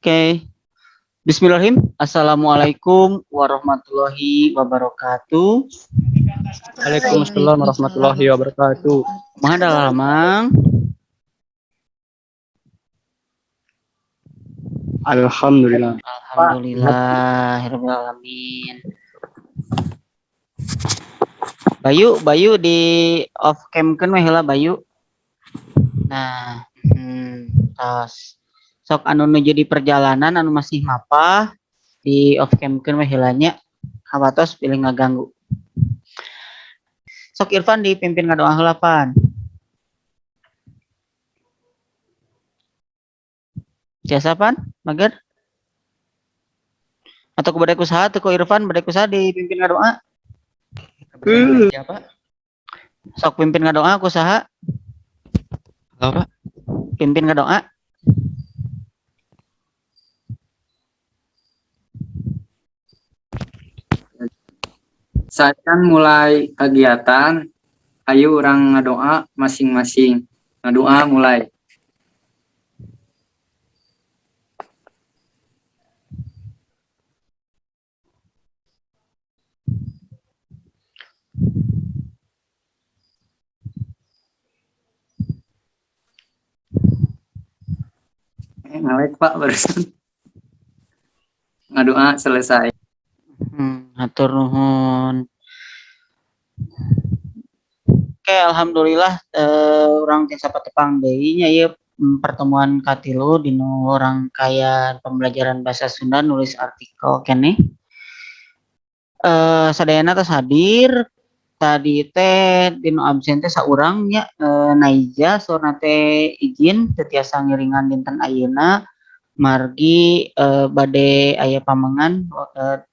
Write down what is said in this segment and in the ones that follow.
Oke. Bismillahirrahmanirrahim. Assalamualaikum warahmatullahi wabarakatuh. Waalaikumsalam warahmatullahi wabarakatuh. Kumaha, Mang? Alhamdulillah. Alhamdulillah alamin. Bayu, Bayu di off cam keun we heula, Bayu. Nah, tos. Sok anu nuju di perjalanan, anu masih mapah, di off cam keun we heula nya. Hawatos bilih ngaganggu. Sok Irfan dipimpin ngadoa heula, Pan. Tiasa, Pan? Mager? Atau ku bade ku saha teu, ku Irfan, bade ku saha dipimpin ngadoa? Siapa? Sok pimpin ngadoa ku saha? Halo, Pak. Pimpin ngadoa. Saat mulai kegiatan, ayo urang ngadoa masing-masing. Ngadoa mulai. Eh, nge-lag, Pak, barusan. Ngadoa selesai. Hatur nuhun. Oke, alhamdulillah urang tiasa patepang deui nya ieu pertemuan katilu dina rangkaian pembelajaran bahasa Sunda nulis artikel keneh. Sadayana tos hadir. Tadi teh dinu absen teh saurang nya, Naija, saurna teh izin teu tiasa ngiringan dinten ayeuna margi bade aya pamengan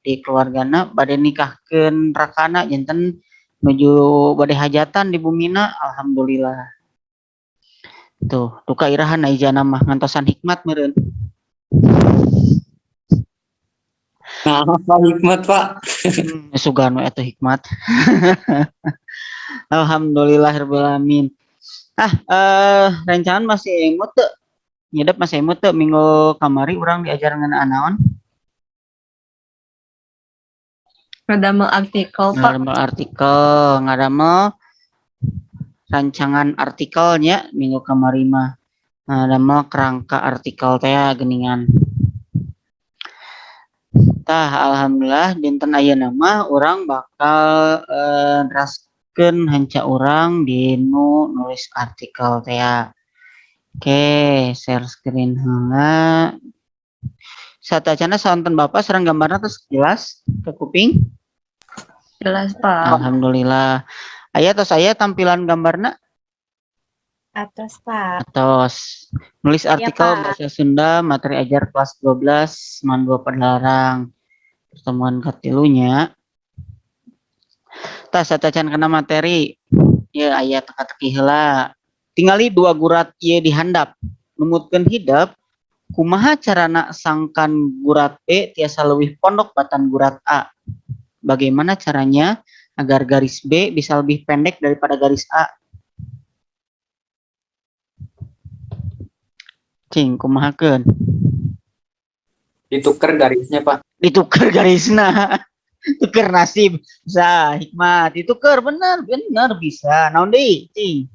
di keluargana, bade nikahkeun rakana, janten nuju bade hajatan di bumina. Alhamdulillah. Tuh, duka iraha Naijana mah, ngantosan hikmat meureun. Nah, apa hikmat, Pak? Sugan we atuh hikmat. Alhamdulillahirabbil alamin. Ah, rencangan masih emut teu? Nyedep masih emut teu minggu kamari urang diajar ngeunaan naon? Ngadamel artikel, Pak. Ngadamel artikel, ngadamel rancangan artikelnya minggu kamari mah. Ngadamel kerangka artikel teh geuningan. Tah, alhamdulillah dinten ayeuna mah urang bakal neraskeun hanca urang dinu nulis artikel teh. Oke, share screen heula. Sateuacanna saonten Bapak sareng gambarna tos jelas ke kuping? Jelas, Pak. Alhamdulillah. Aya, tos aya tampilan gambarna? Atos, Pak. Atos. Nulis Iya, artikel Pak. bahasa Sunda materi ajar kelas 12 MAN 2 Padalarang. Pertemuan katilunya. Tah, sateuacan kana materi. Ya, aya teka-teki heula. Tingali dua gurat ieu di handap. Numutkeun hidep, kumaha carana sangkan gurat B tiasa leuwih pondok batan gurat A? Bagaimana caranya agar garis B bisa lebih pendek daripada garis A? Cing, kumahakeun? Ditukar garisnya, Pak. Ditukar garisna. Tuker nasib. Bisa, hikmat. Ditukar, bener, bener bisa. Naon deui, cing?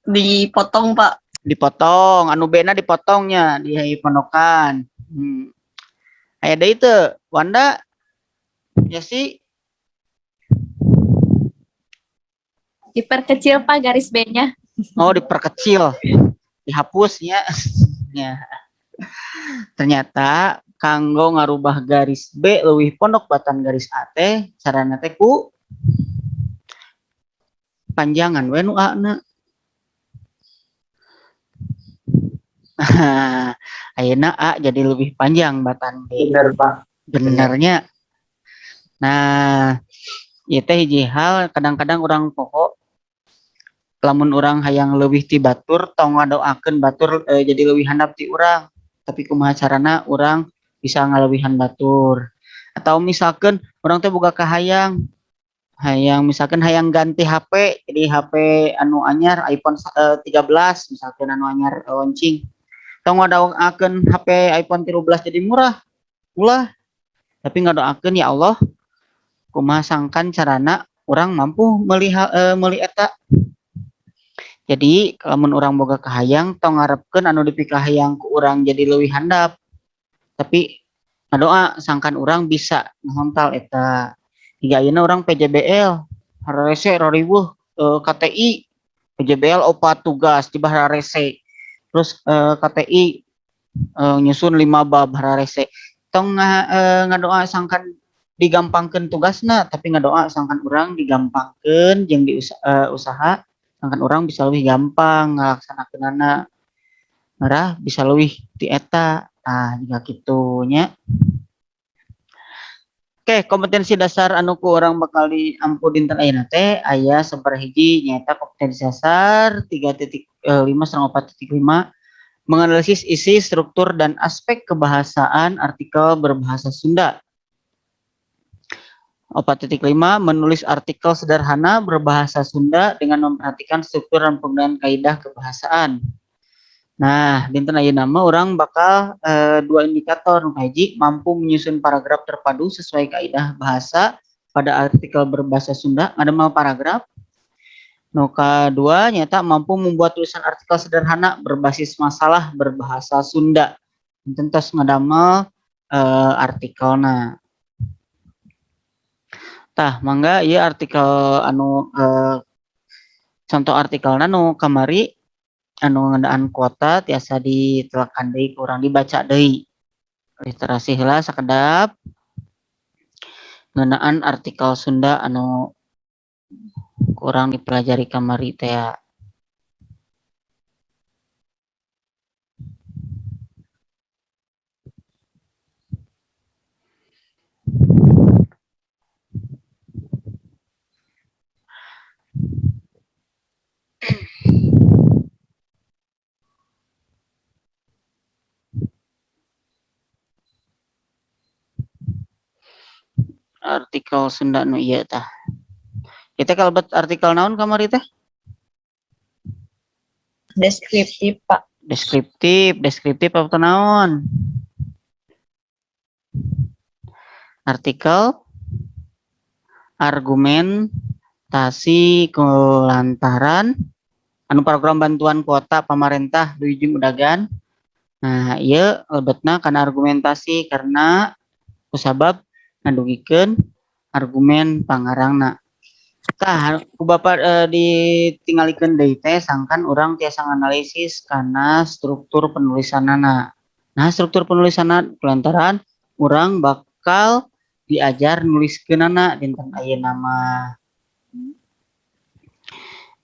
Dipotong, Pak. Dipotong, anu B-na dipotongnya di pondokan. Aya deui teu? Wanda? Ya sih. Diperkecil, Pak, garis B-nya. Oh, diperkecil. Dihapus ya. Ya. Ternyata kanggo ngarubah garis B leuwih pondok batan garis A teh carana teh ku panjangan we nu A na. Ayeuna A jadi lebih panjang batan B. Bener, Pak. Benernya. Nah, ieu teh hiji hal kadang-kadang urang poho lamun urang hayang leuwih ti batur, tong ngadoakeun batur jadi leuwih handap ti urang, tapi kumaha carana urang bisa ngaleuwihan batur. Atau misalkan urang teh boga kahayang, hayang misalkan hayang ganti HP jadi HP anu anyar iPhone 13 misalkan anu anyar launching. Tong ngadoakeun HP iPhone 13 jadi murah. Ulah. Tapi ngadoakeun, ya Allah, kumaha sangkan carana urang mampu melihat meuli eta. Jadi lamun urang boga kahayang, tong ngarepkeun anu dipikahayang ku urang jadi leuwih handap. Tapi ngadoa sangkan urang bisa ngahontal eta. Jiga ayeuna urang PJBL hararese rariweuh, KTI PJBL opat tugas tibah hararese. Terus KTI nyusun 5 bab hararese. Tong ngadoa sangkan digampangkeun tugasna, tapi ngadoa sangkan urang digampangkeun jeung di usaha sangkan urang bisa lebih gampang ngalaksanakeunana. Ngarah bisa leuwih ti eta. Tah, jiga kitu nya. Oke, kompetensi dasar anu ku urang bakal diampu dinten ayeuna teh aya sabaraha hiji, nyaeta kompetensi dasar 3.5 sareng 4.5, menganalisis isi, struktur, dan aspek kebahasaan artikel berbahasa Sunda. 4.5, menulis artikel sederhana berbahasa Sunda dengan memperhatikan struktur dan penggunaan kaidah kebahasaan. Nah, dinten ayeuna mah urang bakal dua indikator. Nu kahiji, mampu menyusun paragraf terpadu sesuai kaidah bahasa pada artikel berbahasa Sunda, ngadamel paragraf. Nu kadua nyaeta mampu membuat tulisan artikel sederhana berbasis masalah berbahasa Sunda. Dinten tos ngadamel artikelna. Tah, mangga ieu artikel anu contoh artikelna nu kamari anu ngeunaan kuota, tiasa ditelekan deui, ku urang dibaca deui. Literasi heula sakedap ngeunaan artikel Sunda anu ku urang dipelajari kamari teh. Artikel Sunda nu ieu tah. Ieu teh kalebet artikel naon kamari teh? Deskriptif, Pak. Deskriptif, deskriptif apa naon? Artikel argumentasi kulantaran anu program bantuan kuota pamarentah Leuwi Udagan. Nah, ieu lebetna kana argumentasi karena kusabab ngadugikeun argumen pangarangna. Tah, ku Bapak ditinggalikeun deui teh sangkan urang tiasa nganalisis kana struktur penulisanana. Nah, struktur penulisanna kulantaran urang bakal diajar nuliskeunana dinten ayeuna mah.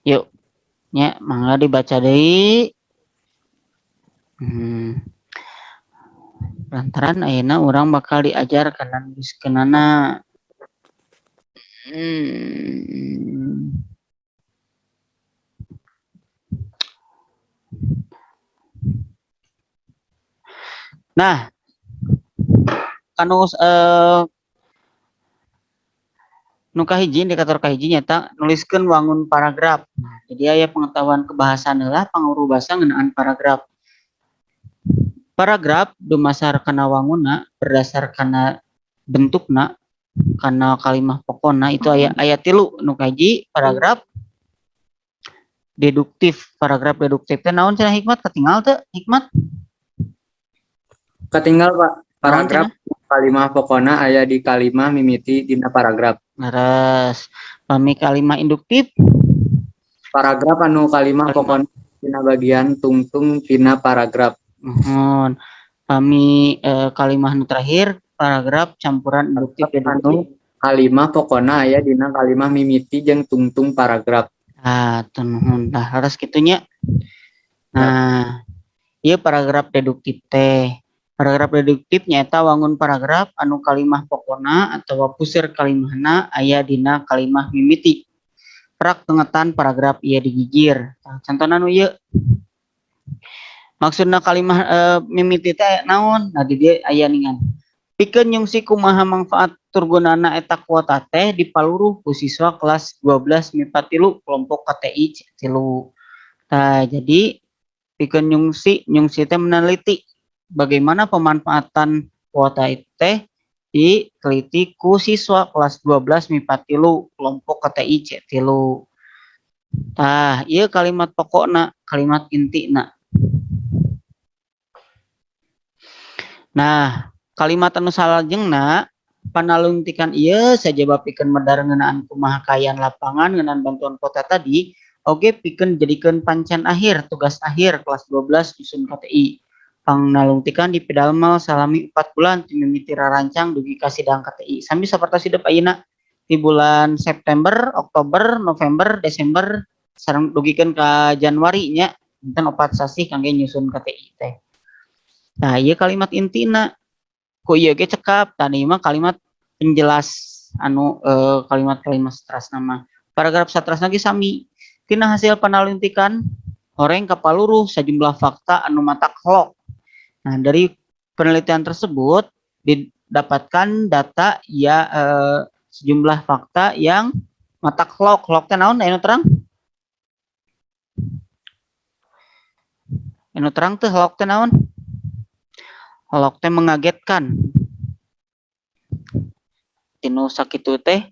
Yuk, nya mangga dibaca deui. Lantaran ayeuna urang bakal diajar kana nuliskeunana. Nah, kanu nu kahiji, indikator kahiji nyaeta nuliskeun wangun paragraf. Nah, jadi aya pengetahuan kebahasaan heula panguru basa ngeunaan paragraf. Paragraf dumasar kana wangunna, berdasar kana bentukna, kana kalimah pokona itu aya tilu. Nu kahiji, paragraf deduktif. Paragraf deduktif teh naon cenah, Hikmat? Katinggal teu, Hikmat? Katinggal, Pak. Naon Paragraf cenah? Kalimah pokona aya di kalimah mimiti dina paragraf. Leres. Pami kalimah induktif? Paragraf anu kalimah Kalimah. Pokona dina bagian tungtung tina paragraf. Muhun. Pami kalimah nu terakhir, paragraf campuran induktif Anu deduktif. Kalimah pokona aya dina kalimah mimiti jeung tungtung paragraf. Ah, teu nuhun. Tah, leres kitu nya. Nah, ieu paragraf deduktif teh. Paragraf deduktif nyaeta wangun paragraf anu kalimah pokona atawa puseur kalimahna aya dina kalimah mimiti. Prak tengetan paragraf ieu digigir. Tah, contona nu ieu. Maksudna kalimah mimiti teh naon? Nah, di dieu aya ningan. Pikeun nyungsi kumaha manfaat turgunana eta kuota teh dipaluruh ku siswa kelas 12 MIPA 3 kelompok KTI 3. Tah, jadi Pikeun nyungsi, nyungsi teh meneliti bagaimana pemanfaatan kuota itu teh diteliti ku siswa kelas 12 MIPA 3 kelompok KTI C3. Tah, ieu kalimat pokokna, kalimat intina. Nah, kalimat anu salajengna panalungtikan ieu sajaba pikeun medar ngeunaan kumaha kaayaan lapangan ngeunaan bantuan kuota tadi, oge pikeun jadikeun pancen akhir, tugas akhir kelas 12 nyusun KTI. Panalungtikan dipidamel salami 4 bulan ti mimiti rarancang dugi ka sidang KTI. Sami sapertos hidup ayeuna di bulan September, Oktober, November, Desember sareng dugikeun ka Januari nya, dinten 4 sasih kangge nyusun KTI teh. Nah, ieu kalimat intina. Ku ieu ge cekap, tadi mah kalimat penjelas anu kalimat-kalimat saterasna mah. Paragraf saterasna ge sami. Tina hasil panalungtikan horeng kapaluruh sajumlah fakta anu matak holok. Nah, dari penelitian tersebut didapatkan data ya, sejumlah fakta yang matak holok. Holok teh naon anu terang? Anu terang teh holok teh naon? Holok teh mengagetkan. Tinu sakitu teh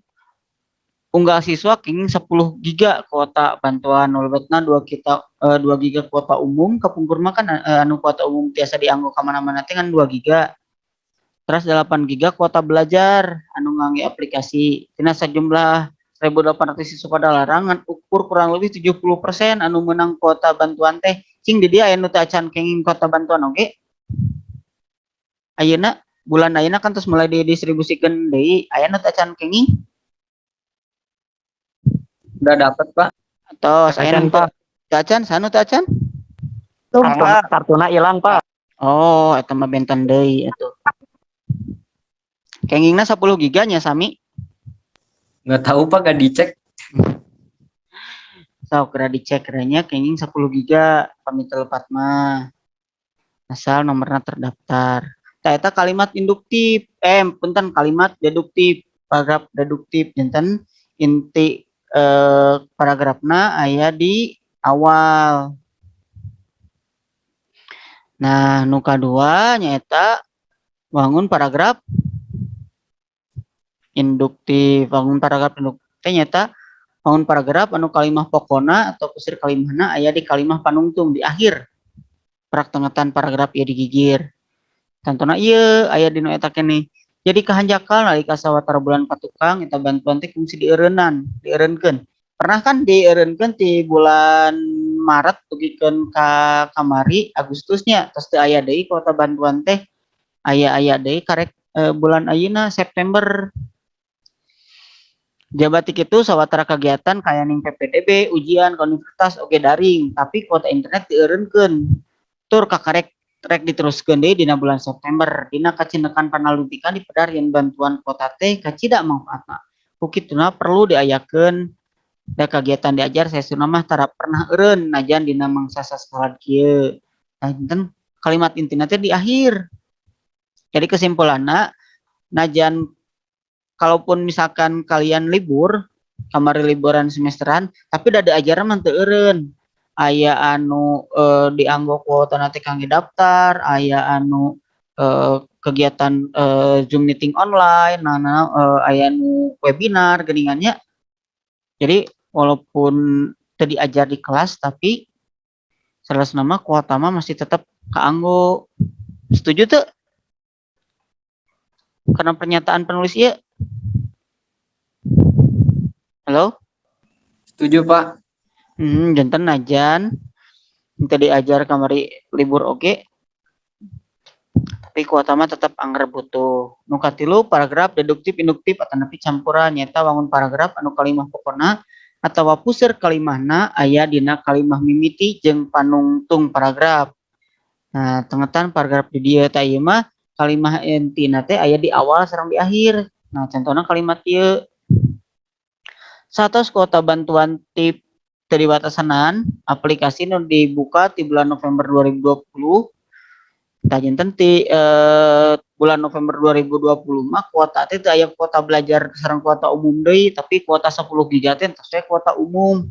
unggal siswa kenging 10 giga kuota bantuan lebetna 2 kita 2 giga kuota umum kapungkur mah kan anu kuota umum tiasa dianggo ka mana-mana teh kan 2 giga. Terus 8 giga kuota belajar anu ngangge aplikasi. Tina sajumlah 1.800 siswa pada larangan ukur kurang lebih 70% anu menang kuota bantuan teh. Cing di dia aya nu teu acan kenging kuota bantuan oge. Ayeuna bulan ayeuna kan terus mulai didistribusikeun deui, aya nu teu acan kenging? Udah dapet, Pak. Tos, aya nu Acan, Pak. teu acan, sanu teu acan? Kartuna ilang, Pak. Oh, eta mah benten deui atuh. Kengingna 10 giga nya sami? Nggak tahu, Pak, gak dicek. Sok geura dicek nya kenging 10 giga pami teu lepat mah. Asal nomorna terdaftar. Tah eta kalimat induktif, punten kalimat deduktif, paragraf deduktif janten inti paragrafna aya di awal. Nah, nu kadua nyaeta wangun paragraf induktif. Wangun paragraf induktif nyaeta wangun paragraf anu kalimah pokona atau kusir kalimahna aya di kalimah panungtung di akhir. Praktengetan paragraf ieu digigir. Tantona ieu aya dina eta keneh. Jadi kahanjakal nalika sawatara bulan katukang eta bantuan teh kungsi dieureunnan, dieureunkeun. Pernah kan dieureunkeun ti bulan Maret dugikeun ka kamari Agustusnya tos teu aya deui kuota bantuan teh. Aya-aya deui karek bulan ayeuna September. Jabati kitu sawatara kagiatan kayaning PPDB, ujian ka universitas oge daring, tapi kuota internet dieureunkeun. Tur kakarek rek diteruskeun deui dina bulan September. Dina kacindekan panalungtikan dipedar yen bantuan kuota teh kacida mangfaatna. Ku kituna perlu diayakeun da kagiatan diajar saestuna mah tara pernah eureun najan dina mangsa sasalad kieu. Nah, janten kalimat intina teh di akhir. Jadi kesimpulanna najan kalaupun misalkan kalian libur, kamari liburan semesteran, tapi da diajarna mah teu eureun. Aya anu dianggo kuota teh kangge daftar, aya anu kegiatan Zoom meeting online, nah, aya anu webinar geuningan nya. Jadi walaupun teu diajar di kelas tapi saleresna mah kuota mah masih tetap kaanggo. Setuju teu? Karena pernyataan penulis ieu. Halo? Setuju, Pak. Janten najan teu diajar kamari libur oge. Tapi kuota mah tetap angger butuh. Nu katilu paragraf deduktif induktif atanapi campuran nyaeta wangun paragraf anu kalimah pokona atawa puseur kalimahna aya dina kalimah mimiti jeung panungtung paragraf. Nah, tengetan paragraf di dieu teh ieu mah kalimah intina teh aya di awal sareng di akhir. Nah, contohna kalimat ieu. Satos kuota bantuan tip teu dibatasanan, aplikasi nu dibuka di bulan November 2020. Tah janten ti bulan November 2020 mah kuota teh teu aya kuota belajar sareng kuota umum deui, tapi kuota 10 giga teh entos we kuota umum.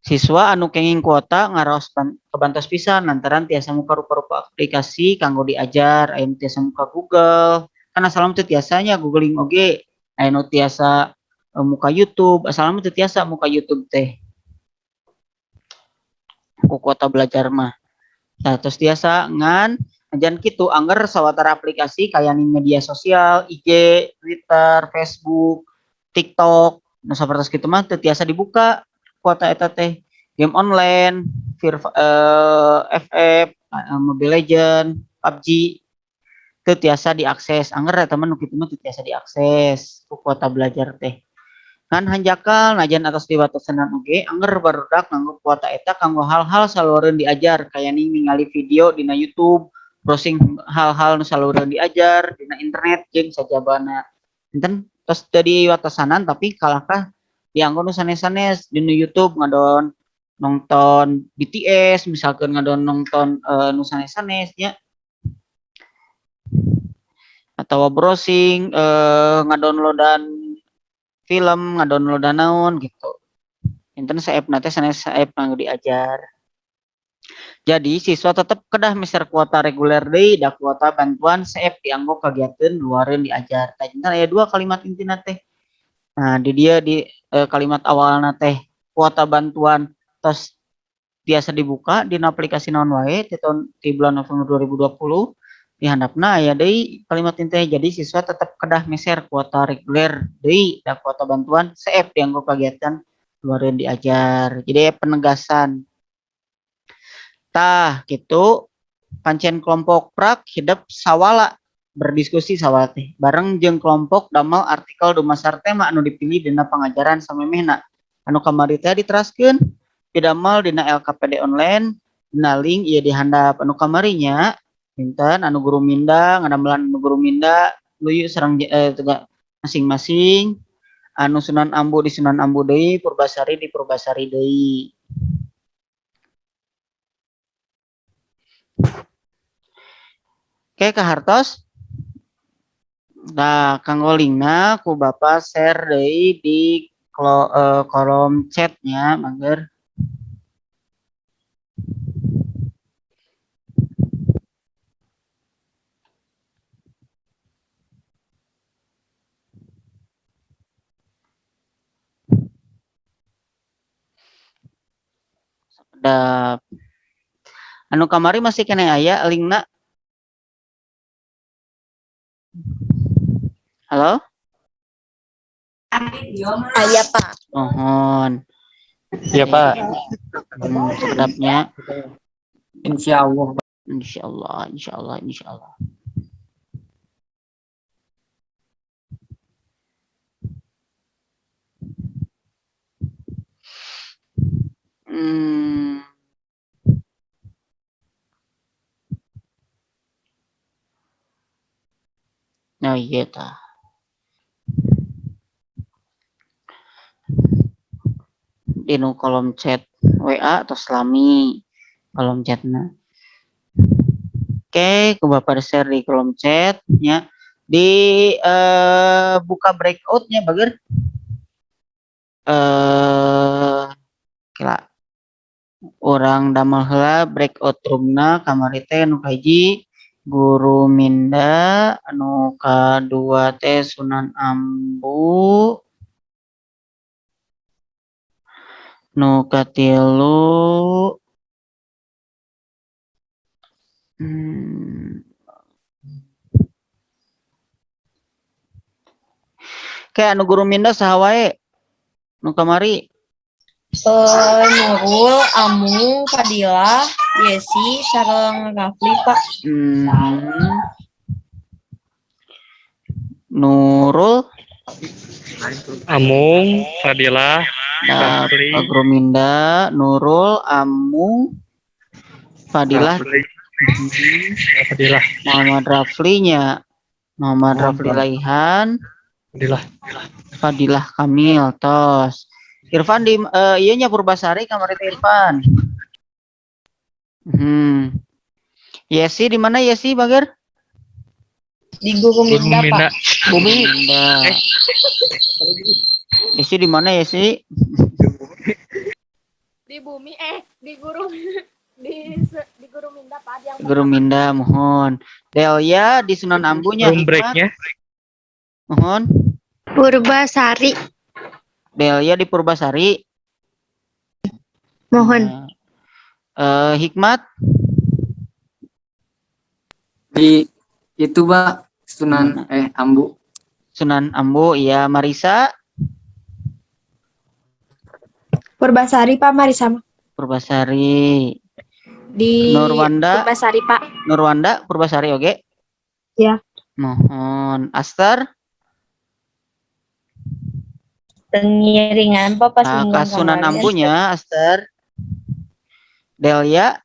Siswa anu kenging kuota ngaraos kabantos pisan lantaran tiasa muka rupa-rupa aplikasi kanggo diajar, aya nu tiasa muka Google, kan asalna teu tiasanya googling oge, aya nu tiasa muka YouTube, asalna teu tiasa muka YouTube teh. Ku kuota belajar mah. Nah, terus tiasa ngan najan kitu angger sawatara aplikasi kaya media sosial, IG, Twitter, Facebook, TikTok, nu sapertos kitu mah teu tiasa dibuka kuota eta teh. Game online, FF, Mobile Legend, PUBG teu tiasa diakses. Angger eta mah nu kitu mah teu tiasa diakses ku kuota belajar teh. Ngan hanjakal najan atos diwatesanan oge angger barudak nganggo kuota eta kanggo hal-hal saluareun diajar kaya ningali video dina YouTube, browsing hal-hal nu saluareun diajar dina internet jeung sajabana. Enten tos teu diwatesanan tapi kalahkah dianggo nu sanes-sanes dina YouTube ngadon nonton BTS misalkan, ngadon nonton nu sanes-sanes nya, atau browsing ngadownloadan film, ngadownloadan naon gitu. Enten saepna teh sanes saep kanggo diajar. Jadi siswa tetep kedah meser kuota reguler deui da kuota bantuan saep dianggo kagiatan luareun diajar. Tah, janten aya dua kalimat intina teh. Nah, di dia di kalimat awalna teh kuota bantuan tos biasa dibuka dina aplikasi naon wae ti tahun di bulan November 2020. Di handapna aya deui kalimat intina, jadi siswa tetep kedah meser kuota reguler deui da kuota bantuan saep dianggo kagiatan luareun diajar. Jadi aya penegasan. Tah, kitu pancen kelompok prak hidep sawala berdiskusi, sawala teh bareng jeung kelompok damel artikel dumasar tema anu dipilih dina pangajaran samemehna anu kamari teh diteraskeun pidamel dina LKPD online dina link ieu di handap. Anu kamarinya pinten anu guru minda ngadamelan, anu guru minda luyu sareng masing-masing, anu Sunan Ambu di Sunan Ambu deui, Purbasari di Purbasari deui. Oke, kahartos. Nah, kanggo linkna ku Bapak share deui di kolom chatnya, mager. Sakedap. Anu kamari masih keneh aya linkna? Halo? Aya, Pak. Mohon. Iya, Pak. Sakedapnya. Insya Allah. Insya Allah, insya Allah, insya Allah. Nah, iya tah. Dinu kolom chat WA atau selami kolom chatna. Oke, ku Bapak share di kolom chat nya. Di buka breakoutnya bager. Kira urang damel heula breakout roomna. Kamari teh nu kahiji Guru Minda, anu kadua teh Sunan Ambu, nu katilu Kayak anu Guru Minda saha wae nu kamari? Nurul, Amung, Fadilah, Yesi, sareng Rafli, Pak. Nurul, Amung, Fadilah, nah, Rafli. Guru Minda, Nurul, Amung, Fadilah, Rafli. Fadilah. Muhammad Raflinya, Muhammad Rafli Laihan, Fadilah. Fadilah Kamil, tos. Irfan di iya nya Purbasari kamari teh Irfan. Yesi di mana Yesi, Bager? Di Guru Guru Minda, Minda. Pak. Bumi. Minda. Yesi di mana Yesi? Di Di bumi di guru di guru Minda, Pak, yang Guru Minda, mohon. Delia di Sunan Ambunya. Room breaknya. Mohon. Purbasari. Delia di Purbasari. Mohon. Hikmat di itu, Pak, Sunan Ambu. Sunan Ambu, iya. Marisa. Purbasari, Pak, Marisa. Purbasari. Di Nurwanda. Purbasari, Pak. Nurwanda Purbasari, oke. Ya. Mohon. Aster. Pengiringan, Pak, pas Nah, Sunan Ambunya, Aster. Delia.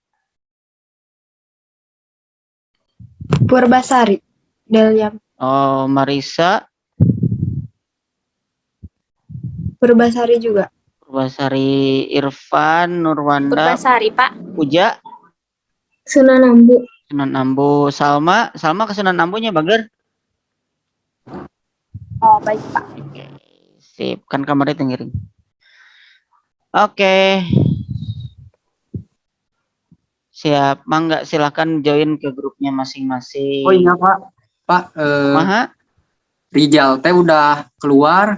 Purbasari. Delia. Oh, Marisa. Purbasari juga. Purbasari. Irfan, Nurwanda. Purbasari, Pak. Puja. Sunan Ambu. Sunan Ambu. Salma, Salma ke Sunan Ambunya, Bager. Oh, baik, Pak. Oke. Sip, kan kamarnya tengiring. Oke. Siap, mangga silakan join ke grupnya masing-masing. Oh iya, Pak. Pak, Maha? Rijal teh udah keluar.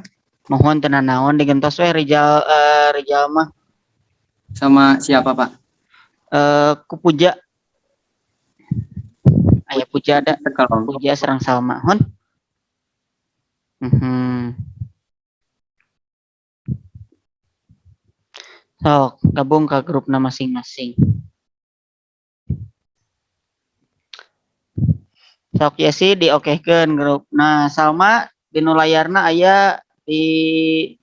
Mohon tenan naon digentos we Rijal, Rijal mah. Sama siapa, Pak? Ku Puja. Aya Puja ada. Puja serang Salma, hon. Sok, gabung ke grupna masing-masing. Sok Yesi diokehkeun grup. Nah, Salma dinu layarna aya di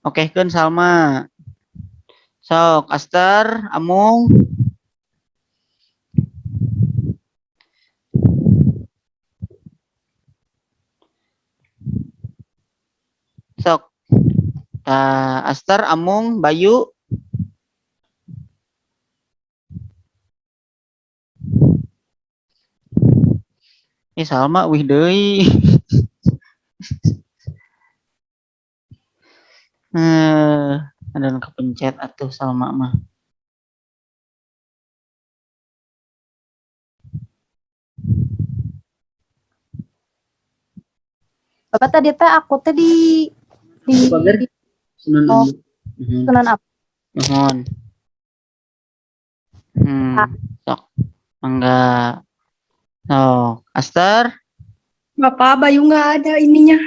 okehkeun Salma. Sok Aster, Amung. Sok. Aster, Amung, Bayu. Salma wih deui. Ada nu kepencet atuh Salma mah. Bapak tadi teh aku teh di Sunan Oh, Ambu. Sunan Ambu. Nuhun. Sok. Mangga. Sok, Aster? Bapak, Bayu nggak ada ininya.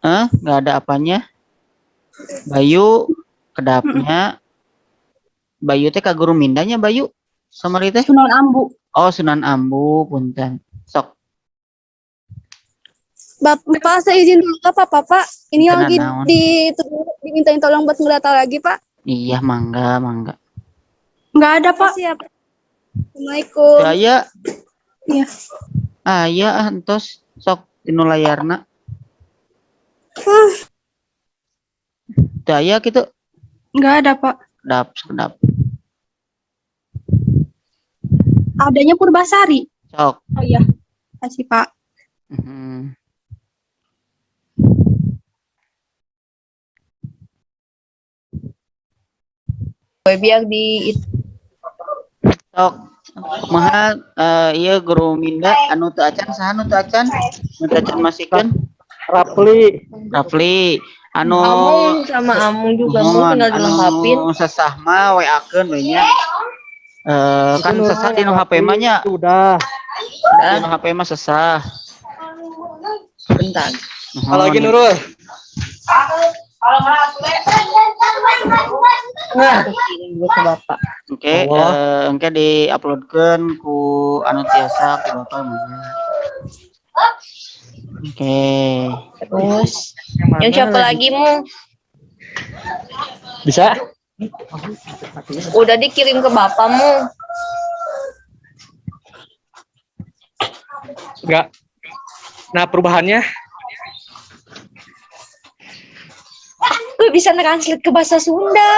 Hah? Nggak ada apanya? Bayu kedapnya. Bayu teh ka guru mindanya Bayu. Sama teh? Sunan Ambu. Oh, Sunan Ambu, punten. Sok. Bapak, saya izin dulu Pak, Bapak. Ini Tenang, lagi naon. dimintain tolong buat ngedata lagi, Pak. Iya, mangga, mangga. Nggak ada, Pak. Siap. Assalamualaikum. Aya. Iya. Aya ah entos sok dinu layarna. Teu aya kitu. Nggak ada, Pak. Kedap, kedap. Adanya Purbasari. Sok. Oh iya. Kasih, Pak. Biar di Sok. Kumaha ieu guru Minda anu teu acan saha nu teu acan? Nu teu acan masikeun? Rapli. Rapli. Anu Amung sama Amung juga mau Mohon, tinggal dilengkapin. anu sesah mah WA-keun we nya. Kan sesah di nu HP mah nya. Udah. Di nu HP mah sesah. Bentar. Mohon. Apalagi Nurul. Nah, kirim ke Bapak. Oke, engke di-uploadkeun ku anu tiasa ku Bapak mah. Oke. Terus yang siapa lagi mu? Bisa? Udah dikirim ke bapakmu. Enggak. Nah, perubahannya Gue bisa translate ke bahasa Sunda.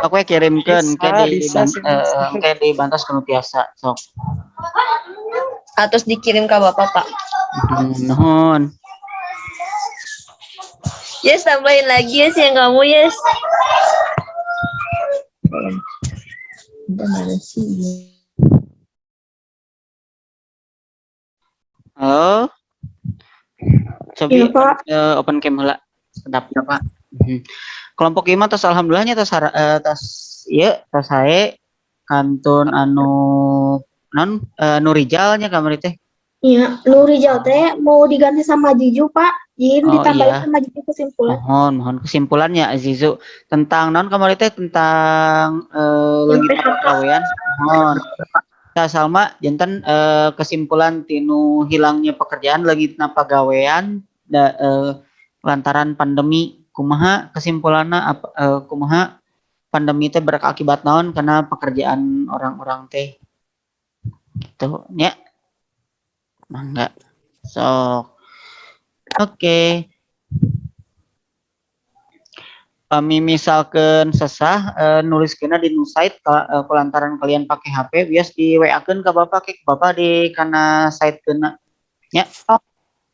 Aku ya kirimkeun Bisa, ke di bisa sih, bisa. ke di bantos kanu tiasa sok. Atau dikirim ke bapak, Pak. Nuhun. Yes, tambahin lagi yes yang kamu yes. Udah mana sih? Halo. Cobi Iya, Pak. Open cam heula. Sedap. Ya, Pak. Kelompok 5 tos alhamdulillahnya tos tos ieu tos sae kantun anu non nu Rijal nya kamari teh. Iya, Nurijal teh mau diganti sama Jiju, Pak. Jadi Oh, ditambahin iya. sama Jiju kesimpulan. Mohon, mohon kesimpulannya Zizu tentang non kamari teh tentang Yang leungit PHK. pagawean. Mohon. Tah Salma janten kesimpulan tinu hilangnya pekerjaan leungitna pagawean da, lantaran pandemi kumaha kesimpulanna apa, kumaha pandemi teh berakibat naon karena pekerjaan orang-orang teh gitu nya, mangga sok. Oke, kami misalkan sesah nuliskeunna di nu site kulantaran kalian pakai HP bias di WA-keun ka Bapak ke Bapak di kana site keuna nya. Oh,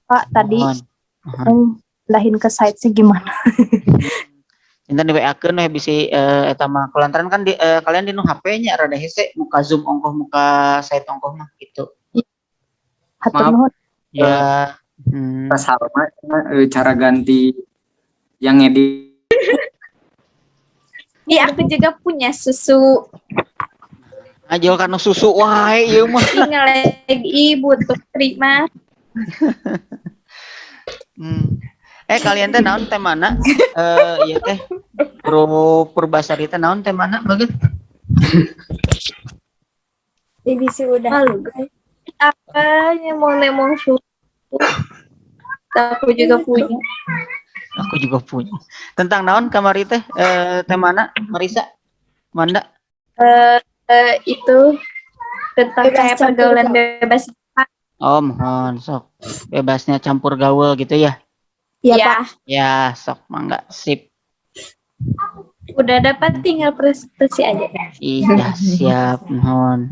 Pak, tadi Mohon. Mohon. pindahin ke site sih gimana? Janten di WA-keun we bisi eta mah kulantaran kan di, kalian di nu HP nya rada hese muka Zoom ongkoh muka site ongkoh mah gitu. Hatur Maaf. nuhun. Ya. Pas Salma cara ganti yang edit. Ih, aku juga punya susu. Ngajol kana susu wae ieu mah. Tinggal lagi butuh terima. Kalian teh naon temana? Ieu teh Bro Purbasari teh naon temana bagus? Jadi sudah. Malu guys. Apa yang mau nemong susu? Aku juga punya. Aku juga punya. Tentang naon kamari teh temana Marisa? Manda? Itu tentang Bebas kayak campur pergaulan gaul. bebas. Oh, mohon sok. Bebasnya campur gaul gitu ya. Iya, Ya, Pak. Ya, sok mangga sip. Udah dapat tinggal presentasi aja. Iya, siap, mohon.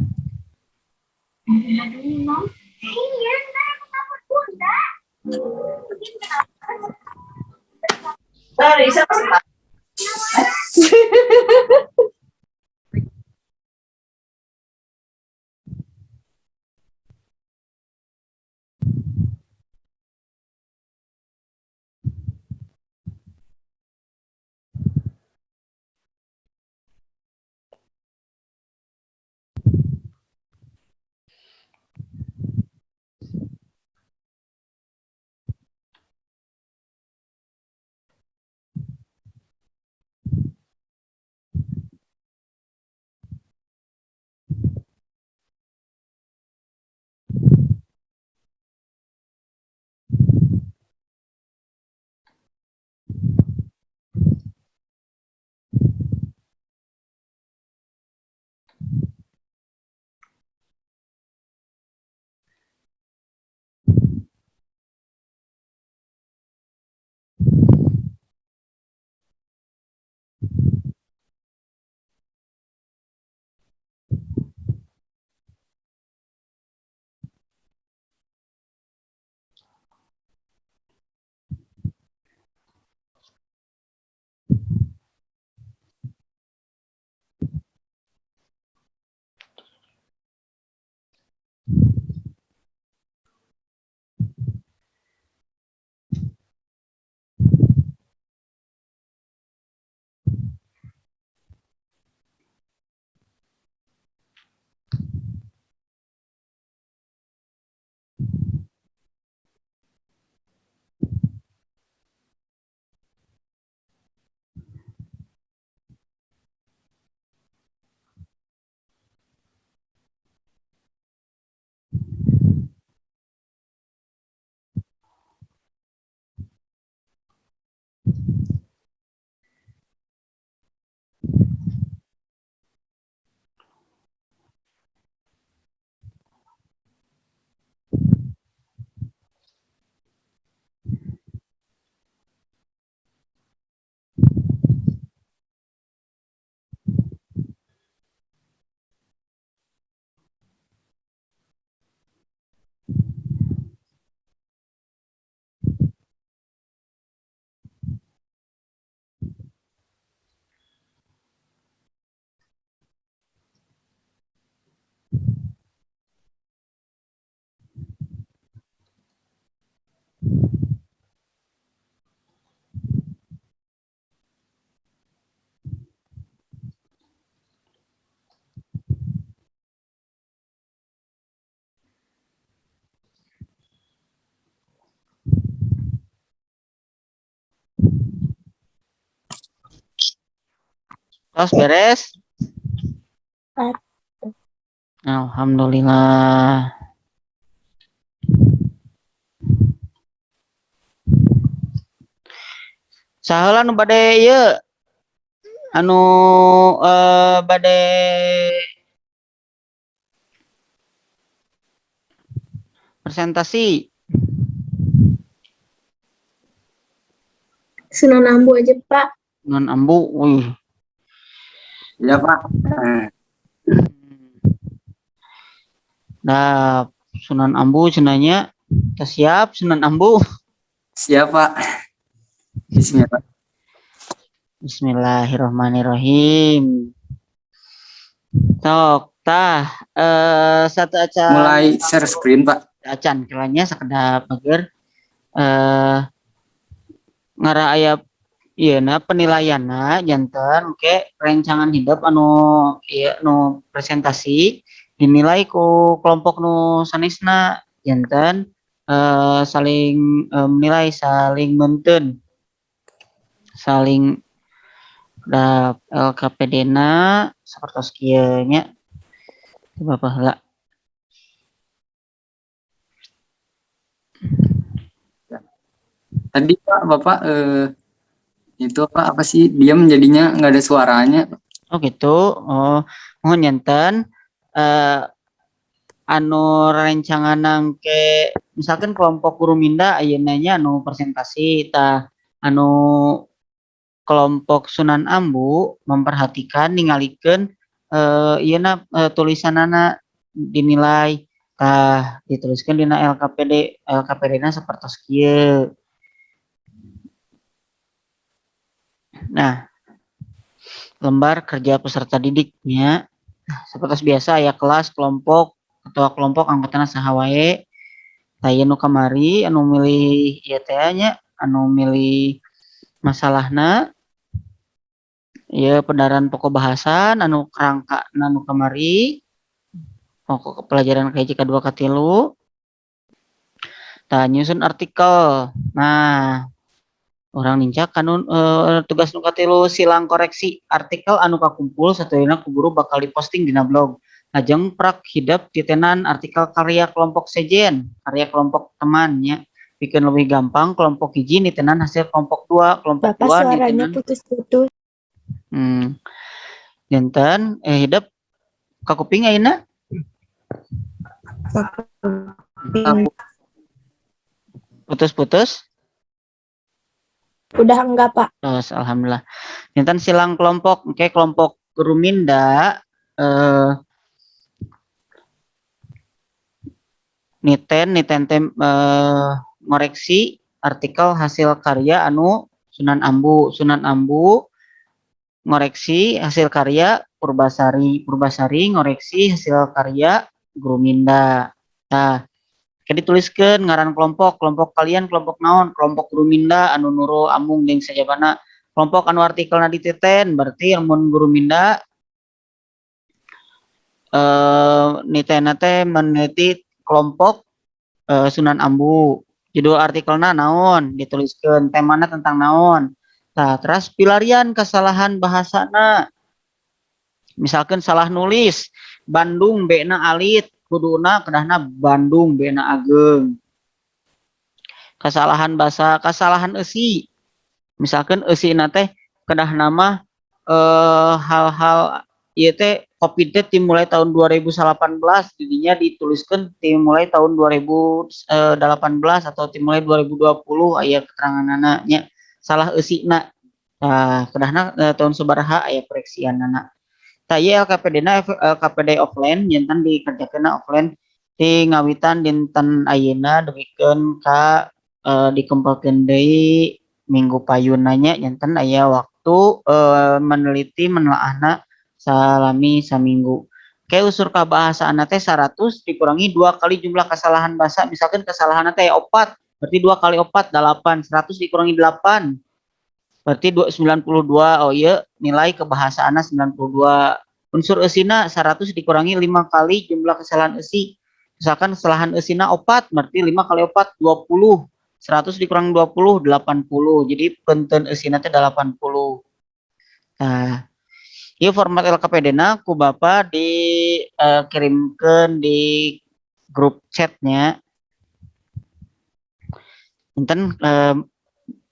Tos beres? Tos. Alhamdulillah. Saha heula nu bade ieu? Anu bade presentasi. Sunan Ambu aja, Pak. Sunan Ambu, wih. Ya, Pak. Nah, Sunan Ambu cenah nya. Siap Sunan Ambu. Siap, Pak. Bismillah. Bismillahirrahmanirrahim. Sok tah satu acan Mulai share screen, Pak. Acan kela nya sakedap agar ngarah aya ieu na penilaianna janten ke rencangan hidup anu ieu nu presentasi dinilai ku kelompok nu sanesna, janten saling menilai, saling meunteun, saling da LKPD na sapertos kieu nya. Bapak heula. Tadi Pak, Bapak itu apa sih, diam jadinya nggak ada suaranya. Oh gitu. Oh, mohon janten anu rencangan ke misalkan kelompok guru Minda ayeuna nya anu presentasi, tah anu kelompok Sunan Ambu memperhatikan ningalikeun ieu na tulisanana dinilai, tah dituliskeun dina LKPD. LKPD na sapertos kieu. Nah, lembar kerja peserta didiknya seperti biasa ya, kelas, kelompok, ketua kelompok, anggotana saha wae. Tah ieu nu kamari anu milih ieu teh nya, anu milih masalahna ieu pedaran pokok bahasan anu kerangka anu kamari pokok pelajaran ka 1 ka 2 ka 3. Tah nyusun artikel. Nah, urang nincak kanu tugas nu katilu, silang koreksi artikel anu kakumpul satuluyna ku guru bakal diposting dina blog. Lajeng prak hidep titenan artikel karya kelompok sejen, karya kelompok temannya. Bikin lebih gampang, kelompok hiji nitenan hasil kelompok 2, kelompok Bapak 2 suaranya nitenan putus-putus. Janten hidep kakuping ayeuna? Putus-putus? Udah enggak, Pak. Terus, alhamdulillah. Janten silang kelompok, oke, kelompok guru Minda niten teh ngoreksi artikel hasil karya anu Sunan Ambu, Sunan Ambu ngoreksi hasil karya Purbasari, Purbasari ngoreksi hasil karya guru Minda. Nah, kayak dituliskeun ngaran kelompok, kelompok kalian kelompok naon, kelompok guru Minda anu Nurul Amung jeung sajabana, kelompok anu artikelna dititen berarti lamun guru Minda nitena teh meneliti kelompok Sunan Ambu, judul artikelna naon dituliskeun, temana tentang naon. Nah, terus pilarian kesalahan bahasana, misalkan salah nulis Bandung B-na alit, kuduna kedahna Bandung B-na ageng. Kesalahan bahasa, kesalahan eusi, misalkan eusina teh kedah nama hal-hal ieu teh Covid teh dimulai tahun 2018, jadinya dituliskan dimulai tahun 2018 atau dimulai 2020, aya keteranganana nya, salah eusina. Nah, kedahna tahun sabaraha aya koreksianana. Tah ieu LKPD na LKPD offline, janten dikerjakeunna offline di ngawitan dinten ayeuna dugikeun ka dikumpulkeun deui minggu payunna nya, janten aya waktu meneliti menelaahna salami saminggu. Oke, unsur kabahasaanna teh 100 dikurangi 2 kali jumlah kesalahan bahasa. Misalkan kesalahanna teh 4, berarti 2 kali 4 8, 100 dikurangi 8. Berarti 92. Oh iya, nilai kebahasaanna 92. Unsur eusina 100 dikurangi 5 kali jumlah kesalahan eusi. Misalkan kesalahan eusina 4, berarti 5 kali 4 20. 100 dikurangi 20 80. Jadi penten eusina teh 80. Nah, Ieu format LKPD-na ku Bapak dikirimkeun di grup chatnya. Enten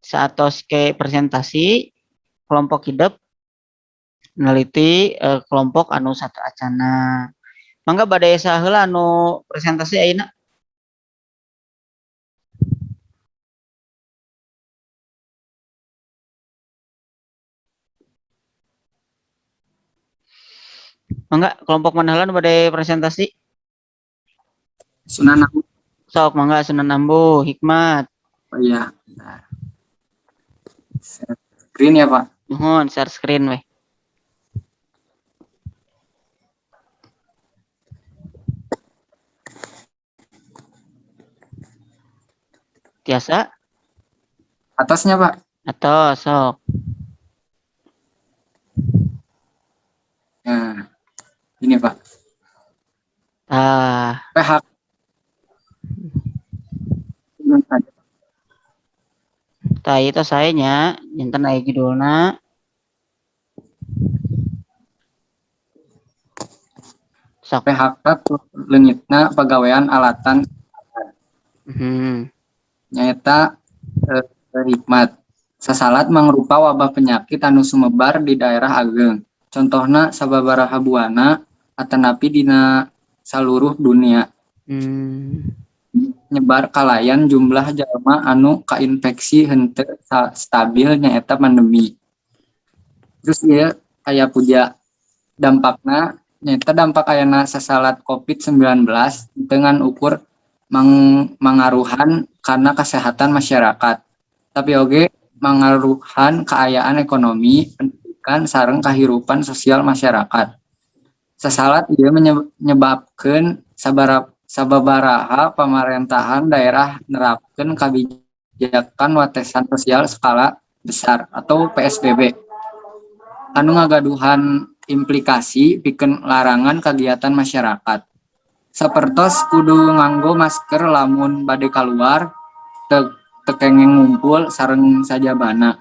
saatos ke presentasi kelompok hidep neliti kelompok anu sateuacanna. Mangga bade saha heula anu presentasi ayeuna? Mangga kelompok mana heula nu bade presentasi? Sunan Ambu. Sok mangga Sunan Ambu, Hikmat. Oh iya. Bentar. Share screen ya, Pak. Nuhun, share screen weh. Tiasa? Atasnya, Pak. Atau sok. Nah, ini, Pak. Ah, PHK. Tah itu saya nya, janten aya judulna. Sok. PHK leungitna pagawean alatan nyaeta hikmat. Sasalat mangrupa wabah penyakit anu sumebar di daerah ageng. Contohna sababaraha buana atanapi dina saluruh dunia. Nyebar kalayan jumlah jalma anu kainfeksi henteu stabil nyaeta pandemi. Terus ieu aya puja dampakna nyaeta dampak ayana sasalat COVID-19 dengan ukur mangaruhan kana kesehatan masyarakat. Tapi oge mangaruhan kaayaan ekonomi, pendidikan sareng kahirupan sosial masyarakat. Sasalat ieu menyebabkeun sababaraha pamarentahan daerah nerapkeun kabijakan watesan sosial skala besar atau PSBB. Anu ngagaduhan implikasi pikeun larangan kagiatan masyarakat. Sapertos kudu nganggo masker lamun bade kaluar, teu kenging ngumpul sareng sajabana.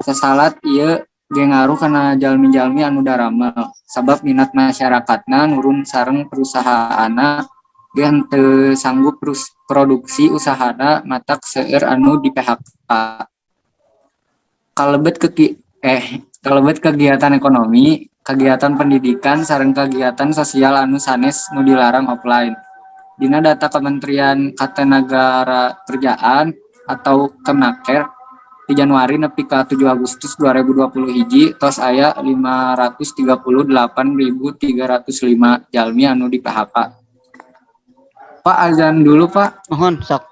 Sasalat ieu ge ngaruh kana jalmi-jalmi anu daramel, sabab minat masyarakatna nurun sareng perusahaanna ge henteu sanggup produksi usahana matak seueur anu di PHK. Kalebet kegiatan ekonomi, kegiatan pendidikan sareng kegiatan sosial anu sanes nu dilarang offline. Dina data Kementerian Ketenagakerjaan atau Kemnaker di Januari nepi ka 7 Agustus 2020 hiji tos aya 538.305 jalmi anu di PHK. Pak, azan dulu, Pak. Mohon sok.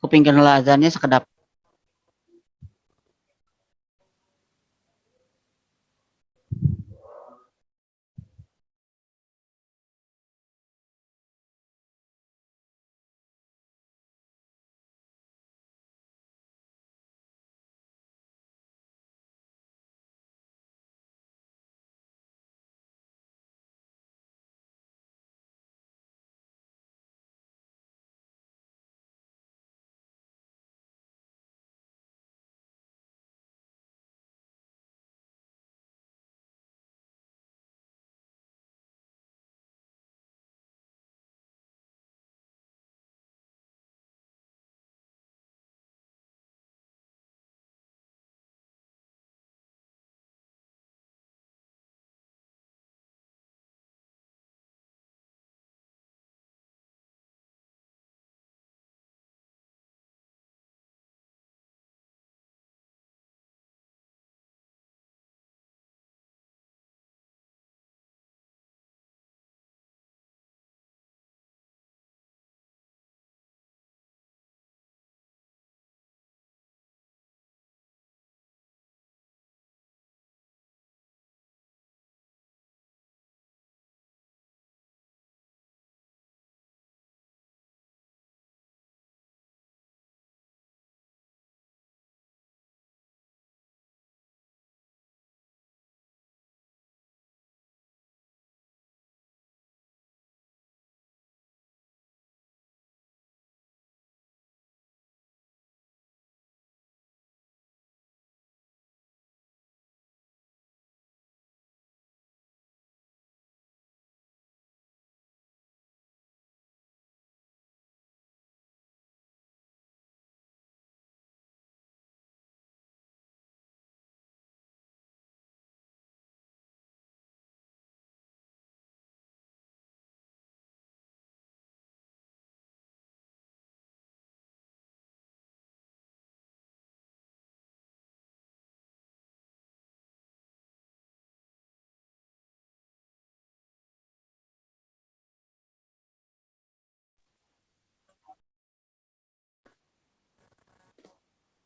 Kupingkeun heula azannya sakedap.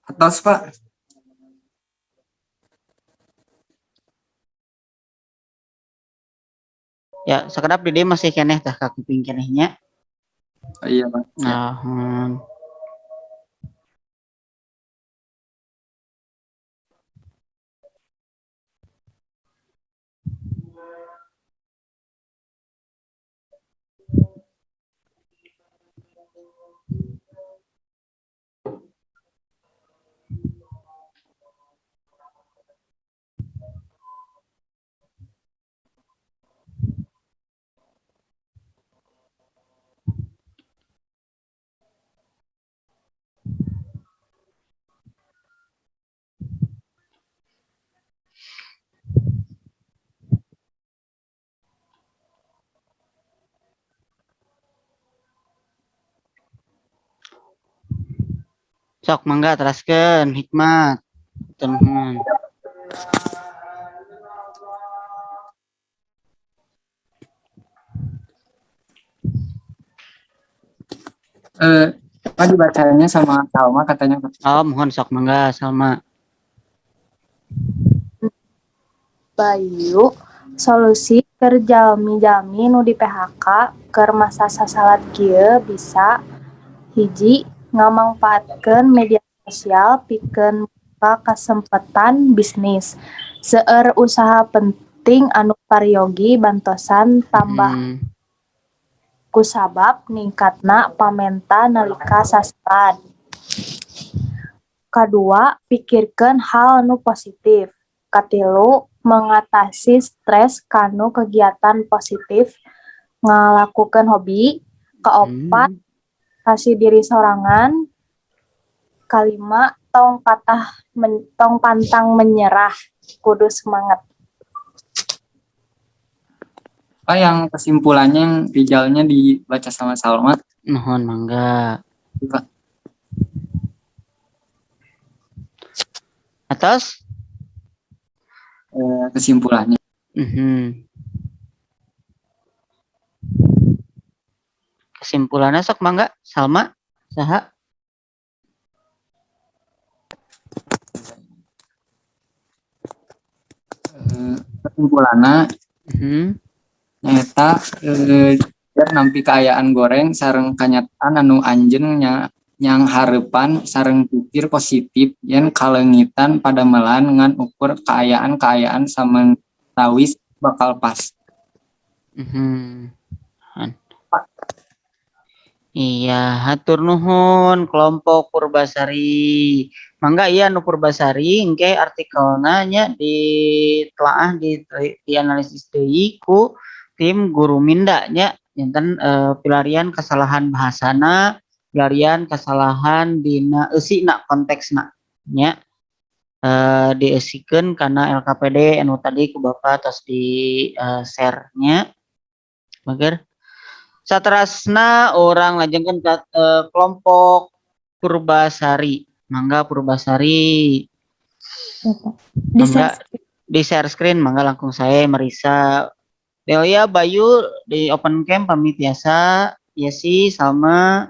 Atos, Pak. Ya, sakedap di dieu masih keneh tah kakuping keneh nya. Oh, iya, Pak. Nah, Sok mangga teraskeun Hikmat. Nuhun. Pak, dibacanya sama Salma katanya, Pak. Oh, mohon sok mangga Salma. Bayu, solusi keur jalmi-jalmi nu di PHK keur masa sasalad kieu bisa hiji ngamangpaatkeun media sosial pikeun muka kasempetan bisnis. Seueur usaha penting anu paryogi bantosan tambah kusabab ningkatna pamenta nalika sasalad. Kadua, pikirkeun hal nu positif. Katilu, mengatasi stres kanu kegiatan positif ngalakukeun hobi. Kaopat, kasih diri sorangan. Kalima, tong pantang menyerah, kudu semangat. Pak, yang kesimpulannya yang Rijalnya dibaca sama Salma. Nuhun mangga. Pak. Atas? Kesimpulannya. Kesimpulannya sok mangga Salma saha? Kesimpulanna nyaeta nampi kaayaan goreng sareng kanyataan anu anjeun nyanghareupan sareng pikir positif yen kaleungitan padamelan ngan ukur kaayaan-kaayaan samentawis bakal pas. Iya, hatur nuhun kelompok Purbasari. Mangga iya nu Purbasari engke artikelna nya ditelaah dianalisis deui ku tim guru Minda nya janten pilarian kesalahan bahasana, pilarian kesalahan dina eusina konteksna nya. Diesikeun kana LKPD anu tadi ku Bapak tos di share nya. Bager. Saterasna orang lajengkeun ka kelompok Purbasari. Mangga Purbasari. Mangga di share screen, mangga langkung saya Marisa. Delia Bayu di open cam pamit biasa. Yesi Salma.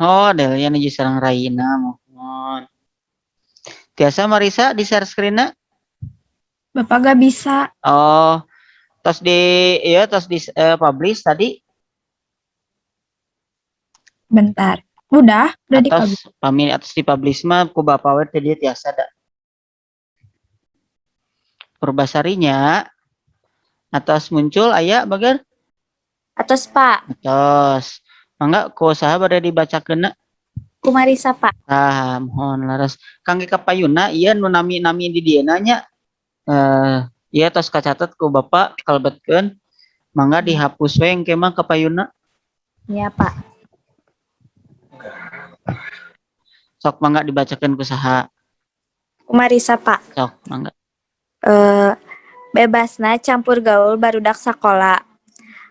Oh, Delia nuju sareng Raina mohon. Tiasa Marisa di share screen-na? Bapak gak bisa. Oh, tos di iya tos di publish tadi. Bentar. Udah di-publish. Atos pamit atos di-publish mah ku Bapak we teh dia tiasa da. Purbasarinya atos muncul aya bager? Atos, Pak. Atos. Mangga ku saha bade dibacakeunna? Ku Marisa, Pak. Ah, mohon laras. Kangge kapayuna ieu nu nami-nami di dieu nya. Ieu tos kacatet ku Bapak kalebetkeun. Mangga dihapus we engke mah kapayuna. Iya, Pak. Sok mangga dibacakeun ku saha? Ku Marisa, Pak. Sok mangga. Bebasna campur gaul barudak sakola.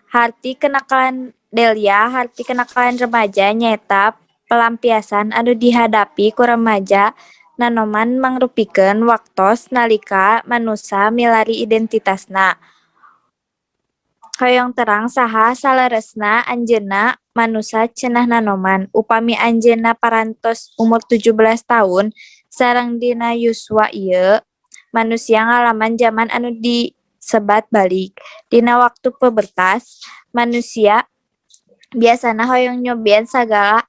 Harti kenakalan Delia, harti kenakalan remaja nyaeta pelampiasan anu dihadapi ku remaja Nanoman mangrupikeun waktos nalika manusa milari identitasna. Hoyong terang saha saleresna anjeunna manusa cenah nanoman. Upami anjeunna parantos umur 17 taun sareng dina yuswa ieu, manusia ngalaman jaman anu disebat balig. Dina waktu pubertas, manusia biasana hoyong nyobian sagala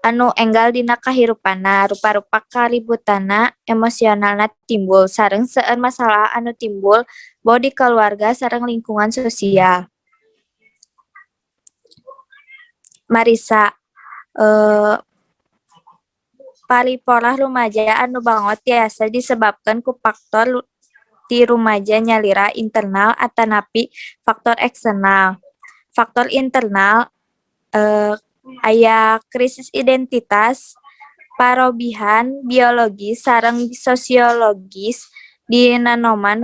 anu enggal dina kahirupanna, rupa-rupa kaributan emosionalna timbul, sareng seueur masalah anu timbul boh di kaluarga sareng lingkungan sosial. Marisa, paripolah rumaja anu bangot tiasa disebabkeun ku faktor ti rumaja nyalira, internal atanapi faktor eksternal. Faktor internal aya krisis identitas, parobihan biologis sareng sosiologis di nanoman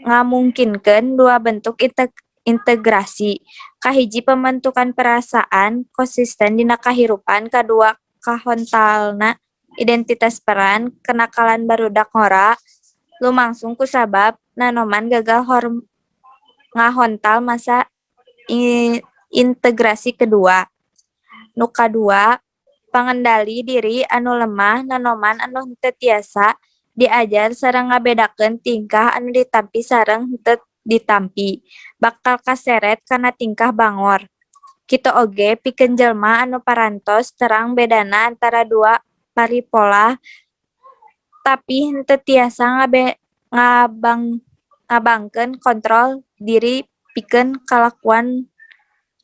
ngamungkinkeun dua bentuk integrasi. Kahiji, pembentukan perasaan konsisten dina kahirupan, kadua, kahontalna identitas peran. Kenakalan barudak ngora lumangsung kusabab nanoman gagal ngahontal masa integrasi kedua. Nu kadua, pangendali diri anu lemah. Nanoman anu henteu tiasa diajar sareng ngabedakeun tingkah anu ditampi sareng henteu ditampi, bakal kaseret kana tingkah bangor. Kitu oge pikeun jelema anu parantos terang bedana antara dua paripolah tapi henteu tiasa ngabangkeun kontrol diri pikeun kalakuan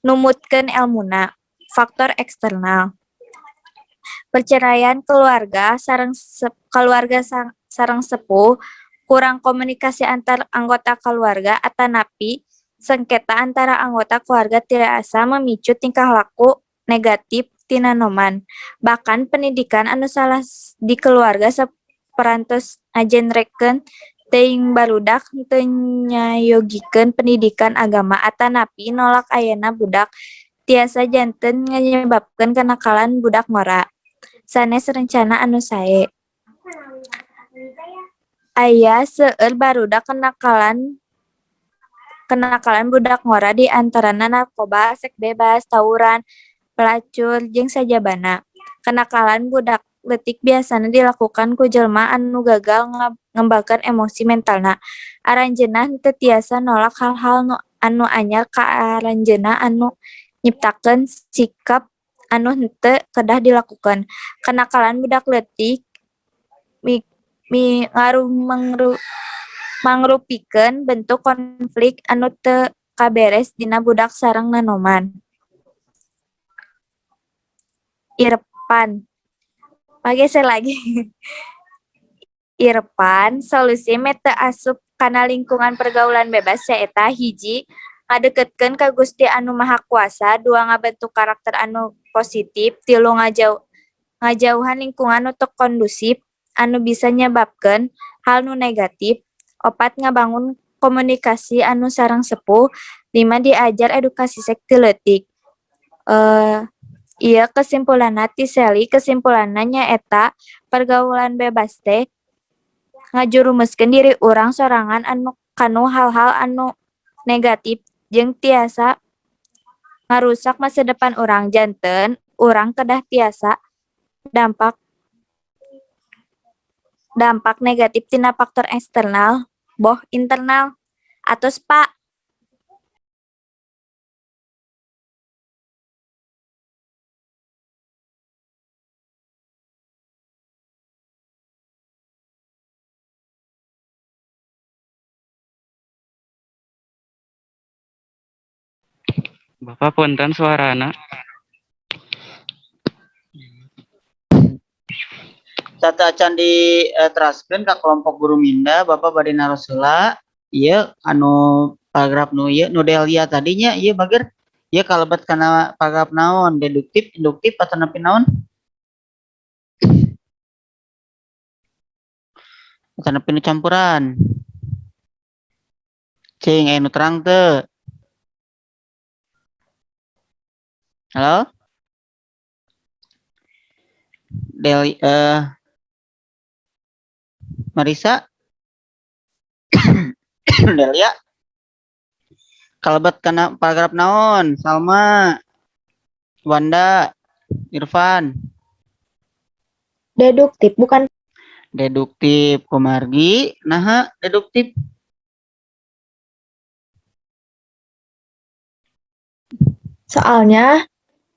numutkeun elmuna. Faktor eksternal, perceraian keluarga sareng keluarga sareng sepuh, kurang komunikasi antar anggota keluarga atanapi sengketa antara anggota keluarga tiasa memicu tingkah laku negatif tina noman. Bahkan pendidikan anu salah di keluarga saparantos ngajenrekeun teuing barudak henteu nyayogikeun pendidikan agama atanapi nolak ayana budak tiasa janten nganyebabkeun kenakalan budak ngora. Sanes rencana anu sae. Aya seueur barudak kenakalan budak ngora di antarana narkoba, seks bebas, tawuran, pelacur, jeung sajabana. Kenakalan budak leutik biasana dilakukan ku jelema anu gagal ngembangkeun emosi mentalna. Aranjeunna henteu tiasa nolak hal-hal anu anyar ka aranjeunna anu nyiptakeun sikap anu henteu kedah dilakukeun. Kenakalan budak leutik mi ngaruh mangrupikeun bentuk konflik anu teu kaberes dina budak sareng nanoman. Irpan. Pageser lagi. Irpan, solusi meh teu asup kana lingkungan pergaulan bebas nyaeta hiji, ngadeketkeun ka Gusti Anu Maha Kuasa, dua, ngabentuk karakter anu positif, tilu, ngajauhan lingkungan nu teu kondusif anu bisa nyebabkeun hal nu negatif, opat, ngabangun komunikasi anu sareng sepuh, lima, diajar edukasi seks ti leutik. Ieu kesimpulanna ti Seli. Kesimpulanna nyaeta pergaulan bebas teh ngajurumuskeun diri urang sorangan anu kanu hal-hal anu negatif jeung tiasa ngarusak masa depan urang. Janten urang kedah tiasa dampak negatif tina faktor eksternal boh internal. Atos, Pak. Bapak, punten suarana. Sateuacan diteraskeun ka kelompok guru Minda, Bapak bade naros heula. Ieu anu paragraf nu ieu nu Delia tadinya ieu bager ieu kalebet kana paragraf naon, deduktif, induktif, atanapi naon? Atanapi nu campuran? Cing, aya nu terang teu? Halo? Deli, Marisa, Delia kalebet kana paragraf naon? Salma, Wanda, Irfan. Deduktif bukan? Deduktif kumargi naha deduktif? Soalnya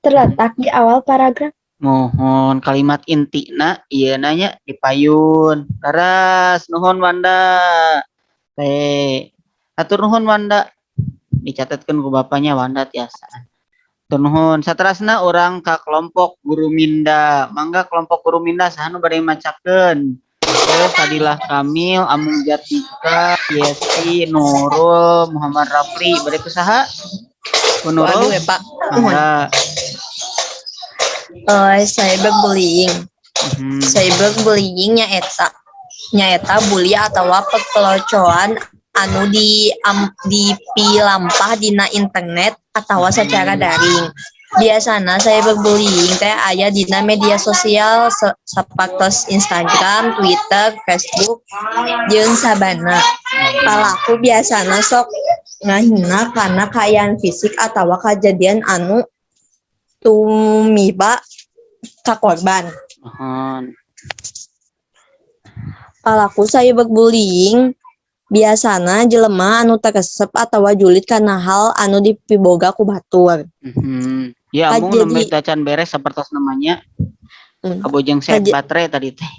terletak di awal paragraf. Mohon kalimat intina ieu nanya di payun. Leres, nuhun Wanda. Teh. Hatur nuhun Wanda. Dicatatkeun ku bapaknya Wanda tiasa. Hatur nuhun. Saterasna urang ka kelompok Guru Minda. Mangga kelompok Guru Minda, saha nu bade macakeun? Fadilah Kamil, Amung Jatika, Yesi, Nurul, Muhammad Rafli. Bade ku saha? Ku Nurul? Waduh ya, Pak. Mangga. Cyberbullying. Cyberbullying nyaeta bully atawa pekelocoan anu dipilampah dina internet atawa secara daring. Biasana cyberbullying teh aya dina media sosial sapertos Instagram, Twitter, Facebook, jeung sabana. Palaku biasana sok ngahina kana kaayaan fisik atawa kajadian anu tumiba ka korban. Mohon. Palaku cyberbullying biasana jelema anu teu resep atawa julid kana hal anu dipiboga ku batur. Ya, amung Jadi nembe tacan beres sapertos namanya. Kabojeng set baterai tadi teh.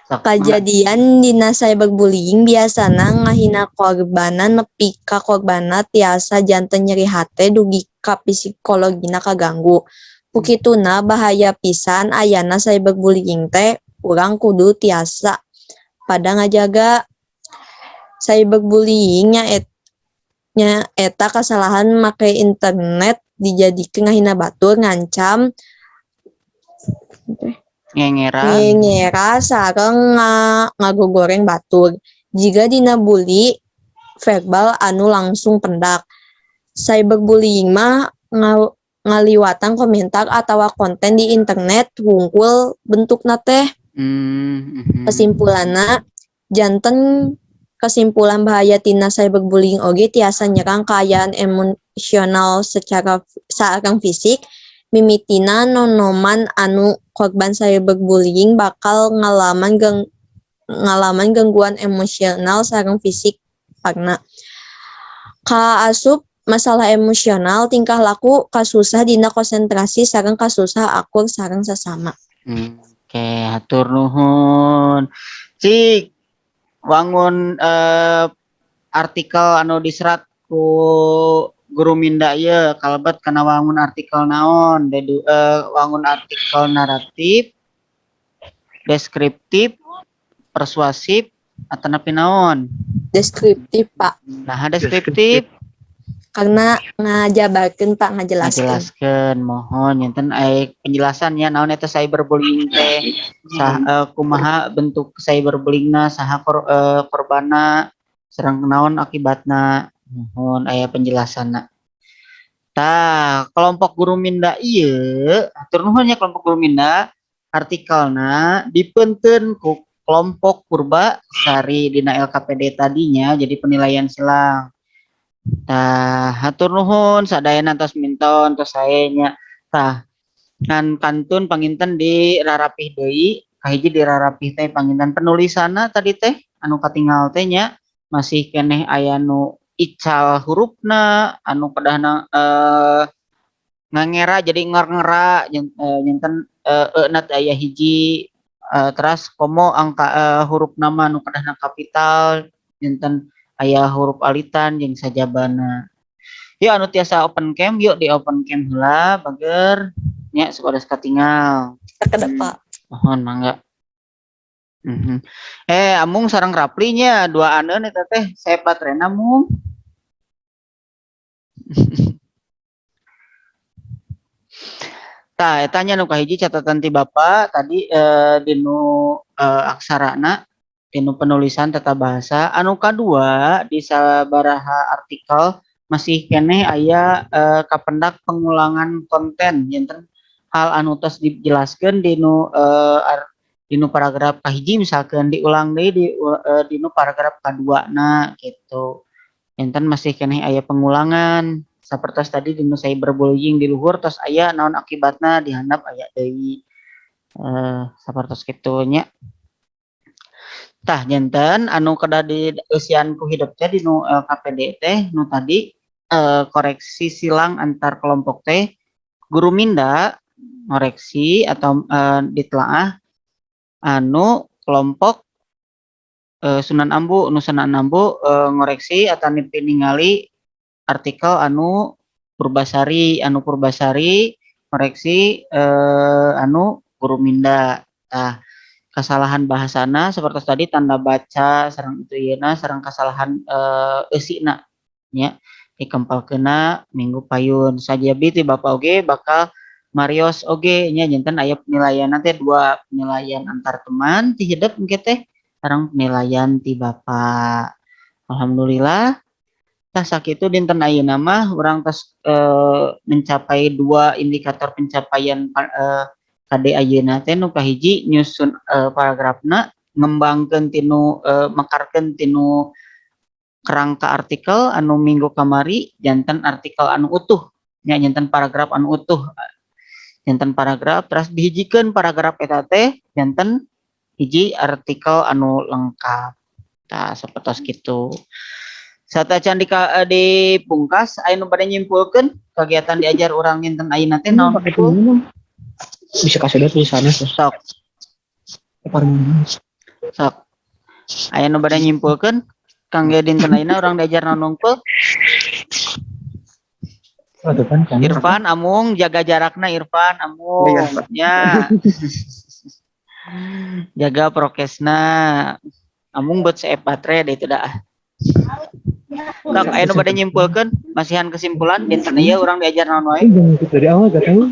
Sok, mangga. Kajadian dina cyberbullying biasana ngahina korbanna nepi ka korbanna tiasa janten nyeri hate dugi ka psikologina kaganggu. Ku kituna bahaya pisan ayana cyberbullying teh, urang kudu tiasa pada ngajaga. Cyberbullying nyaeta kasalahan make internet dijadikeun ngahina batur, ngancam, ngengera, ngengera sareng ngagogoreng batur. Jiga dina bully verbal anu langsung pendak. Cyberbullying mah ngaliwatan komentar atawa konten di internet hungkul bentukna teh. Kesimpulanna janten kesimpulan bahaya tina cyberbullying oge tiasa nyerang kaayaan emosional secara sareng fisik. Mimitina nonoman anu korban cyberbullying bakal ngalaman gangguan emosional sareng fisik karena kaasup masalah emosional, tingkah laku kasusah dina konsentrasi sareng kasusah akur sareng sesama. Oke, hatur nuhun. Cik, wangun artikel anu diserat ku Guru Minda ieu kalebet kana wangun artikel naon? Wangun artikel naratif, deskriptif, persuasif, atanapi naon? Deskriptif, Pak. Nah, deskriptif. Karena ngajabarkeun, Pak, ngajelaskeun. Ngajelaskeun, mohon nyenten aya penjelasan ya naon eta cyberbullying teh, kumaha bentuk cyberbullyingna, saha korbanna, sareng naon akibatna, mohon aya penjelasanna. Tah, kelompok Guru Minda ieu, hatur nuhun nya kelompok Guru Minda, artikelna dipeunteun ku kelompok Purba Sari dina LKPD tadinya jadi penilaian silang. Tah, hatur nuhun sadayana tos minton tos sae nya. Tah, ngan kantun panginten dirarapih deui, kahiji dirarapih teh panginten penulisanna tadi teh anu katingal teh nya masih keneh aya nu ical hurufna, anu kedahna ngangera jadi ngera-ngera nyanten euna teh aya hiji, teras komo angka huruf nama nu kedahna kapital nyanten aya huruf alitan jeung sajabana. Yuk anu tiasa open cam, yuk di open cam heula bager nya supados katingal. Sakedap, Pak. Mohon mangga. Amung sareng Rapli nya dua aneun eta teh saya baterena mung. Tah eta nya nu kahiji catatan ti Bapak tadi dinu aksarana, dinu penulisan tata bahasa. Anu kadua di sabaraha artikel masih keneh aya kapendak pengulangan konten janten Hal anu tos dijelaskeun dinu dinu paragraf kahiji misalkan diulang deui di dinu paragraf kadua na gitu. Enten masih keneh aya pengulangan sapertos tadi dinu cyberbullying di luhur tos aya naon akibatna, di handap aya deui, sapertos kitu nya. Tah, janten anu kedah dieusian ku hidep teh dinu LKPD teh nu tadi koreksi silang antar kelompok teh guru minda ngoreksi atau ditelaah anu kelompok Sunan Ambu, nu Sunan Ambu ngoreksi atau ningali artikel anu Purbasari, anu Purbasari koreksi anu guru minda. Tah, kesalahan bahasana seperti tadi tanda baca sareng itu ieuna sareng kesalahan eusina nya dikempalkeunna minggu payun. Sajabi ti Bapak oge bakal marios oge nya, janten aya penilaian teh dua, penilaian antar teman ti hidep engke teh sareng penilaian ti Bapak. Alhamdulillah, tah sakitu dinten ayeuna mah urang tos mencapai dua indikator pencapaian KD ayeuna teh. Nu kahiji nyusun paragrafna, ngembangkeun tinu mekarkeun tinu kerangka artikel anu minggu kamari janten artikel anu utuh nya, janten paragraf anu utuh, janten paragraf, terus dihijikeun paragraf eta teh janten hiji artikel anu lengkap. Tah, sapertos kitu. Satacan dipungkas, aya nu bade nyimpulkeun kegiatan diajar urang dinten ayeuna teh naon? Bisa kasih lihat tulisannya. Sok. Sok. Aya nu bade nyimpulkeun kangge dinten ayeuna urang diajar naon wungkul? Oh, tuh kan, kan. Irfan, Amung, jaga jarakna Irfan, Amung. Iya, Pak. Ya. Jaga prokesna. Amung buat seep baterai deh itu dah. Sok, aya nu bade nyimpulkeun, masihan kesimpulan dinten ieu urang diajar naon wae? Jangan ikut dari awal, gak tahu.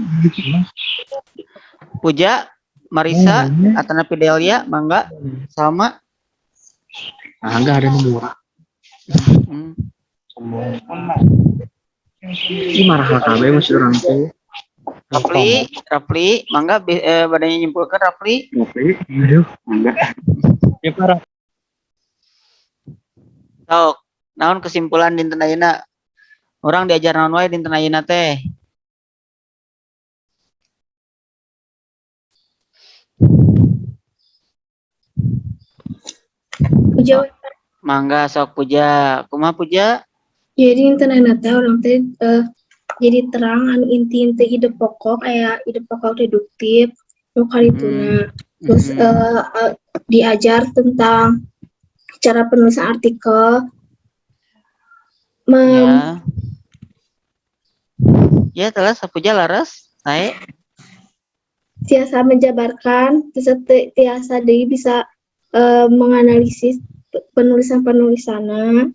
Puja, Marisa, Atana Fidelia, mangga, Salma. Ah, enggak ada nomor. Sombong. Ini marah KB masih orang tuh. Rafli, Rafli, mangga bade nyimpulkeun Rafli. Rafli, aduh, enggak. Ya parah. Sok, naon kesimpulan dinten ayeuna? Urang diajar naon wae dinten ayeuna teh? Puja. Mangga sok Puja. Kumaha Puja? Jadi dinten ayeuna teh urang teh jadi terang anu inti-inti ide pokok, aya ide pokok deduktif nu karituna. Terus diajar tentang cara penulisan artikel. Ya. Ya, telah sapuja laras. Sae. Tiasa menjabarkan, terus tiasa deui bisa menganalisis penulisan-penulisanna.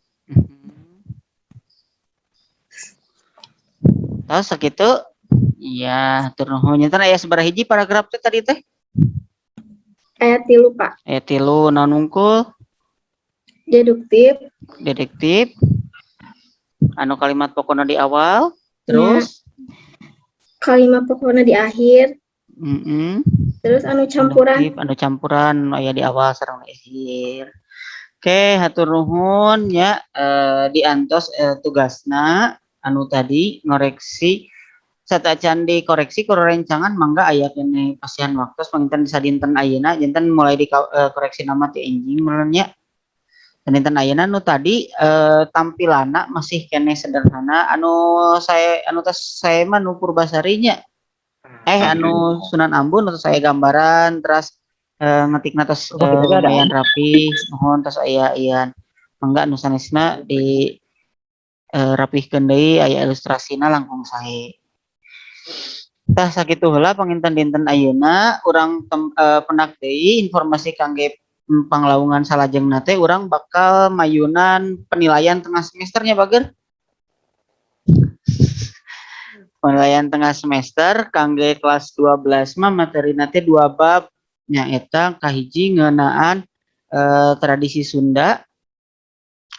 Tos sakitu. Iya, hatur nuhun. Nya aya sabaraha hiji paragraf teh tadi teh? Aya 3, Pak. Aya 3, naon wungkul? Deduktif. Deduktif. Anu kalimat pokokna di awal, terus ya. Kalimat pokokna di akhir. Terus anu campuran. Deduktif, anu campuran aya di awal sareng di akhir. Oke, hatur nuhun nya, diantos tugasna anu tadi ngoreksi satacan dikoreksi ku rerencangan mangga aya keneh pasihan waktos panginten sadinten ayeuna janten mulai dikoreksi nama ti enjing meureun nya. Dinten ayeuna nu tadi tampilanna masih keneh sederhana, anu saya anu tos saya mah nu Purbasari nya. Anu Sunan Ambu nu saya gambaran terus ngetikna tos lumayan rapi, nuhun tos aya ian. Mangga nu sanesna di rapihkeun deui, aya ilustrasina langkung sae. Tah, sakitu heula panginten dinten ayeuna urang pendak deui informasi kangge panglawungan salajengna teh urang bakal mayunan penilaian tengah semesternya, bager. Penilaian tengah semester kangge kelas 12 mah materina teh 2 bab, nyaeta kahiji ngeunaan tradisi Sunda,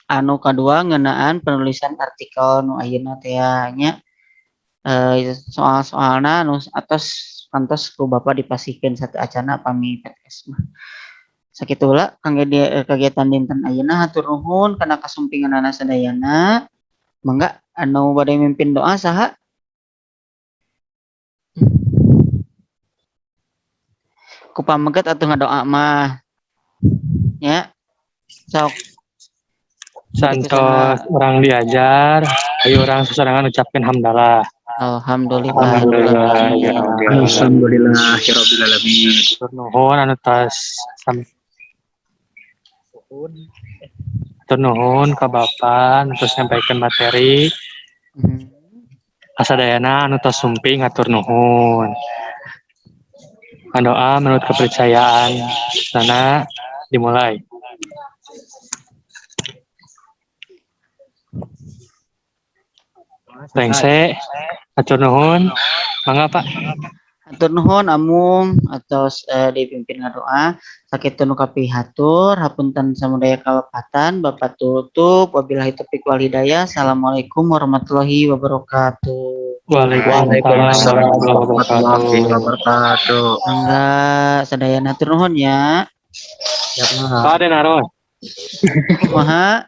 anu kadua ngeunaan penulisan artikel nu ayeuna teh nya. Soal-soalna nu atos Kantos ku Bapak dipasihkeun sateuacanna pami PTS mah. Sakitu heula kangge kegiatan dinten ayeuna, hatur nuhun kana kasumpinganana sadayana. Mangga anu bade mimpin doa saha? Ku pameget atuh ngadoa mah. Ya. Sok. Santos urang diajar, ayo urang sasarengan ucapkeun hamdalah. Alhamdulillah. Alhamdulillah. Alhamdulillahirabbil alamin. Hatur nuhun anu tos hatur nuhun ka Bapak anu tos nyampaikeun materi. Kasadayana anu tos sumping hatur nuhun. Doa menurut kepercayaan sana dimulai. Rengse, hatur nuhun, mangga Pak. Hatur nuhun Amung atos dipimpin ngadoa. Sakitu nu kapihatur, hapunten samudaya kalepatan, Bapak tutup, wabillahi taufiq wal hidayah. Assalamualaikum warahmatullahi wabarakatuh. Waalaikumsalam warahmatullahi wabarakatuh. Mangga sadayana hatur nuhun ya. Pak Denaron. Kumaha?